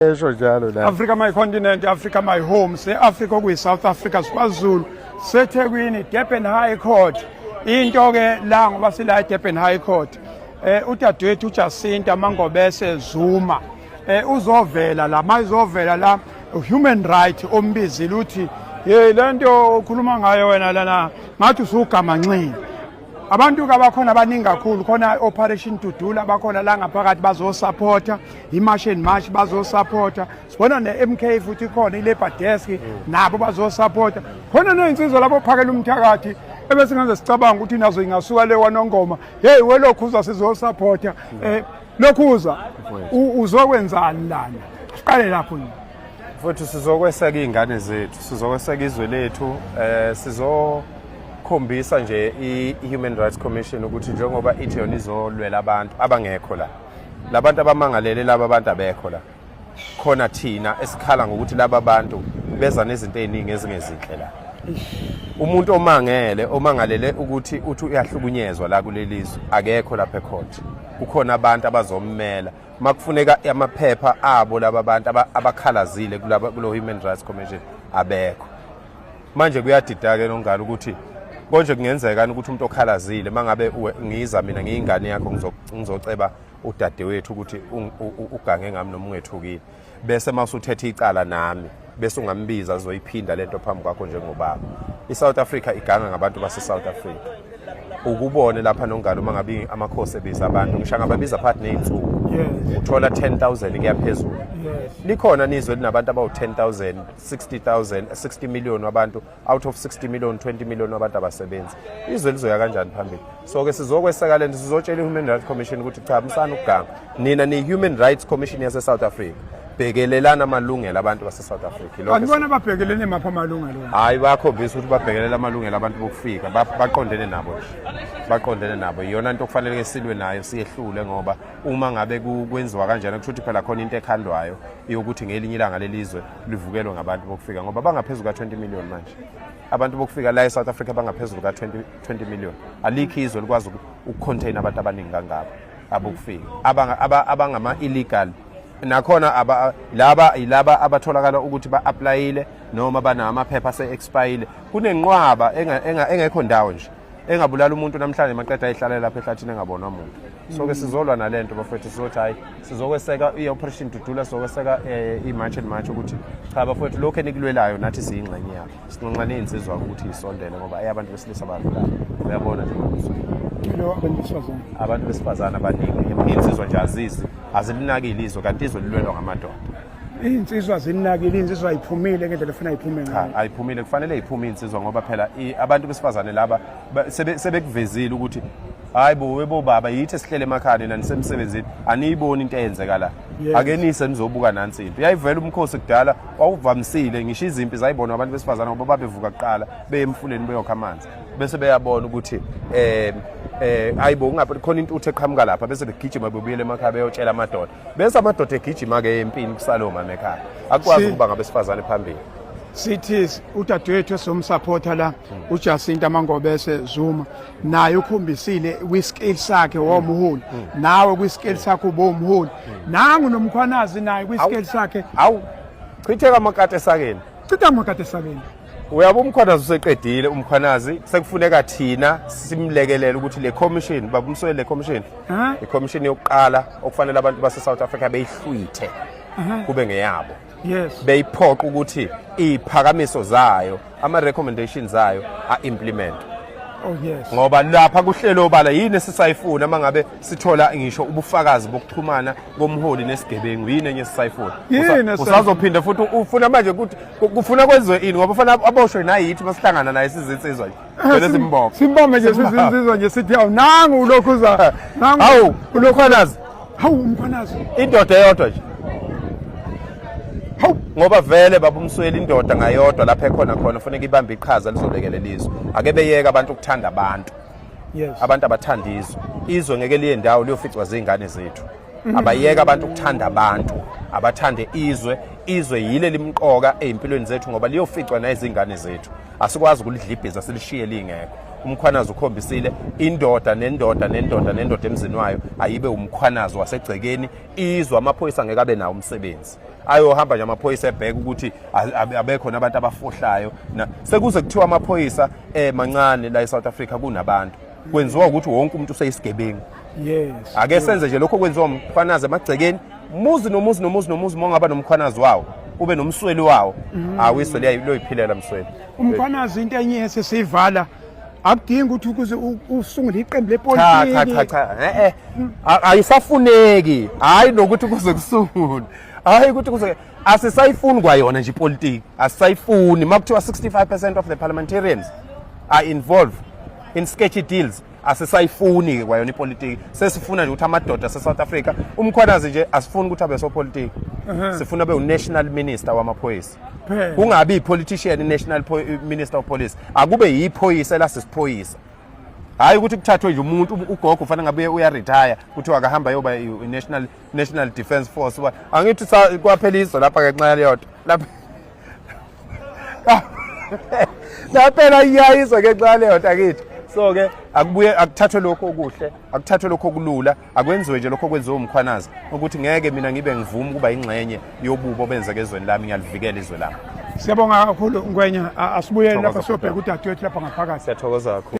Esho njalo la. Africa my continent, Africa my home. Se Africa okuyi South Africa, siKwaZulu, seThekwini, Durban High Court. Into ke la ngoba sila eDurban High Court. Udadewethu uJacinta Mangobese Zuma uzovela la, mayizovela la human right ombizile uthi hey, lento okhuluma ngayo wena lana ngathi usugamanxile. Abantu kabakhona abaningi kakhulu khona, Operation Dudula bakhona la ngaphakathi bazosupporta, i-March and March bazosupporta, sibona ne-MK futhi khona, i-Labour Desk nabo bazosupporta khona, ney'nsizwa lapho phakela umthakathi ebesingaze sicabanga ukuthi nazo ingasuka le wanongoma. Hey, welokhuza sizosupporta lokhuza uzokwenzani lana? Siqale lapho nje. Futhi sizokweseka iy'ngane zethu, sizokweseka izwe lethu, sizokhombisa nje i-Human Rights Commission ukuthi njengoba ithi yona izolwela abantu abangekho la, labantu abamangalele laba abantu abekho la khona, thina esikhala ngokuthi laba bantu beza nezinto ey'ningi ezingezinhle la. Umuntu omangele, omangalele ukuthi uthi uyahlukunyezwa la kuleli zwe, akekho lapha ecourt. Kukhona abantu abazommela makufuneka amaphepha abo laba bantu abakhalazile kulaba kulo Human Rights Commission, abekho. Manje kuyadida-ke nongalo ukuthi konje kungenzeka ukuthi umuntu okhalazile, mangabe ngiza mina ngiyingane yakho, ngizoceba udadewethu ukuthi ugange ngami noma ungethukile, bese mawusuthetha icala nami, bese ungambiza azoyiphinda lento phambi kwakho njengobaba. I-South Africa iganga ngabantu base-South Africa. Ukubone lapha nongalo, uma ngabe amakhosi ebiza abantu, ngisho angababiza phakathi ney'nsuku, uthola 10,000 kuya phezulu. Likhona nizwe linabantu abawu-10,000, 60,000, 60 million wabantu? Out of 60 million, 20 million wabantu abasebenzi. Izwe lizoya kanjani phambili? So-ke sizokweseka lento, sizotshela i-Human Rights Commission ukuthi cha, msana ukuganga nina ni-Human Rights Commission yase-South Africa, bhekelelana amalungelo abantu base-South Africa. Ilokho. Kanti bona babhekelene maphi amalungelo? Hayi, bayakhombisa ukuthi babhekelela amalungelo abantu bokufika. Baqondene nabo nje, baqondene nabo. Iyona nto okufanele ke silwe nayo, siyehlule, ngoba uma ngabe kwenziwa kanjena, kusho ukuthi phela khona into ekhandwayo yokuthi ngelinye ilanga lelizwe livukelwe ngabantu bokufika, ngoba bangaphezulu ka-20 million manje abantu bokufika la e-South Africa, bangaphezulu ka-20 20 million. Alikho izwe likwazi ukucontain abantu abaningi kangaka abokufika abangama-illegal nakhona. Laba yilaba abatholakala ukuthi ba-applyile noma banamaphepha ase-expire. Kunenqwaba engekho ndawo nje, engabulala umuntu namhlanje, maqeda ayihlalela lapha ehlathini engabonwa muntu. So-ke sizolwa nalento bafethu, sizothi hhayi, sizokweseka i-Operation Dudula, sizokweseka i-March and March ukuthi cha bafethu, lokhu enikulwelayo nathi siyingxenye yabo. Sinxenxa ney'nsizwa ukuthi yisondele, ngoba abantu besilisa badlulayo, uyabona nje. Lo abantu besifazane. Abantu besifazane abaningi, iy'nsizwa nje azizi, azilinakile izwe, kanti izwe lilwelwa ngamadoda. Iy'nsizwa zininakile, iy'nsizwa ayiphumile ngendlela efuna iphume Cha, ngayo. Ayiphumile, kufanele iphume iy'nsizwa, ngoba phela abantu besifazane laba sebekuvezile ukuthi hayi bo, webobaba, yithi esihlele emakhaya, nina nisemsebenzini, aniyiboni into eyenzeka la. Ake nise nizobuka nansi into. Yayivela umkhosi kudala wawuvamisile, ngisho izimpi zayibonwa abantu besifazane, ngoba babevuka kuqala beye emfuleni beyokha amanzi, bese beyabona ukuthi ayibo, kungapha khona intuthu eqhamuka lapha, bese begijima bebuyela emakhaya beyotshela amadoda, bese amadoda egijima-ke empini, kusale omama ekhaya. Akukwazi ukuba ngabesifazane phambili. Sithi udadewethu esomsupporta la, uJacinta Mangobese Zuma, naye ukhombisile kwi-scale sakhe womholi, nawe kwi-scale sakho ubomholi, nangu noMkhwanazi naye kwi-scale sakhe. Awu, chitheka amakati esakeni. Chitha amakati esakeni. Uyabo, uMkhwanazi useqedile. UMkhwanazi sekufuneka thina simlekelele ukuthi le commission, baba uMsweli, le commission, Ha? i-commission yokuqala okufanele abantu base-South Africa beyihlwithe kube ngeyabo, beyiphoqa ukuthi iy'phakamiso zayo, ama-recommendations zayo a-implement, ngoba lapha kuhlelo obala yini esisayifuna? Uma ngabe sithola ngisho ubufakazi bokuxhumana komholi nesigebengu, yini enye esisayifuna? Yini esisayifuna? Usazophinda futhi ufuna manje ukuthi kufuna kwenziwe ini? Ngoba ufana aboshwe nayithi masihlangana naye sizinsizwa nje, vele simbophe. Simbambe nje sizinsizwa nje, sithi awu, nangu ulokhuza, nangu. Hawu, uMkhwanazi. Hawu, uMkhwanazi. Indoda eyodwa nje. Hawu. Ngoba vele baba uMsweli, indoda ngayodwa lapha ekhona khona kufanele ibambe iqhaza lizolekelela izwe. Ake beyeke abantu ukuthanda abantu. Abantu abathanda izwe, izwe ngeke liye ndawo, liyoficwa zingane zethu. Abayeke abantu ukuthanda abantu, abathande izwe. Izwe yile limqoka ey'mpilweni zethu, ngoba liyoficwa nayizingane zethu. Asikwazi ukulidlibhiza silishiye lingekho. UMkhwanazi ukhombisile indoda nendoda nendoda nendoda emzini wayo ayibe uMkhwanazi wasegcekeni izwe. Amaphoyisa ngeke abe nawo umsebenzi, ayohamba nje amaphoyisa ebheka ukuthi abekhona abantu abafohlayo. Sekuze kuthiwa amaphoyisa mancane la eSouth Africa kunabantu, kwenziwa ukuthi wonke umuntu useyisigebengu. Ake senze nje lokho kwenziwa uMkhwanazi emagcekeni, muzi nomuzi nomuzi nomuzi. Uma ungaba noMkhwanazi wawo, ube nomsweli wawo, awiso liyoyiphilela msweli. Umkhwanazi, into enye esesiyivala, akudingi ukuthi ukuze usungule iqembu cha cha lepolitiki. Cha cha, ayisafuneki, hayi nokuthi kuze kusungule, hayi ukuthi kuze, asisayifuni kwayona nje ipolitiki, asisayifuni. Makuthiwa 65% of the parliamentarians are involved in sketchy deals, asisayifuni ke kwayona ipolitiki. Sesifuna nje ukuthi amadoda ase-South Africa, uMkhwanazi nje asifuni ukuthi abe sopolitiki, sifuna abe u-national minister wamaphoyisa. Phela. Kungabi i-politician i-national minister of police, akube yiphoyisa elasisiphoyisa, hayi ukuthi kuthathwe nje umuntu, ugogo ufanele ngabe uya-retire, kuthiwa akahamba ayoba i-national defense force. Angithi kwaphela izwe lapha ngenxa yaleyo nto lapha, laphela iyayizwa ngenxa yaleyo nto akithi. So-ke akubuye akuthathwe lokho okuhle, akuthathwe lokho okulula, akwenziwe nje lokho okwenziwe uMkhwanazi, ukuthi ngeke mina ngibe ngivuma ukuba ingxenye yobubo obenzeka ezweni lami, ngiyalivikela izwe lami. Siyabonga kakhulu, Ngwenya. Asibuyele Thokoza, lapha siyobheka bhuti. udadewethu lapha ngaphakathi. Siyathokoza kakhulu.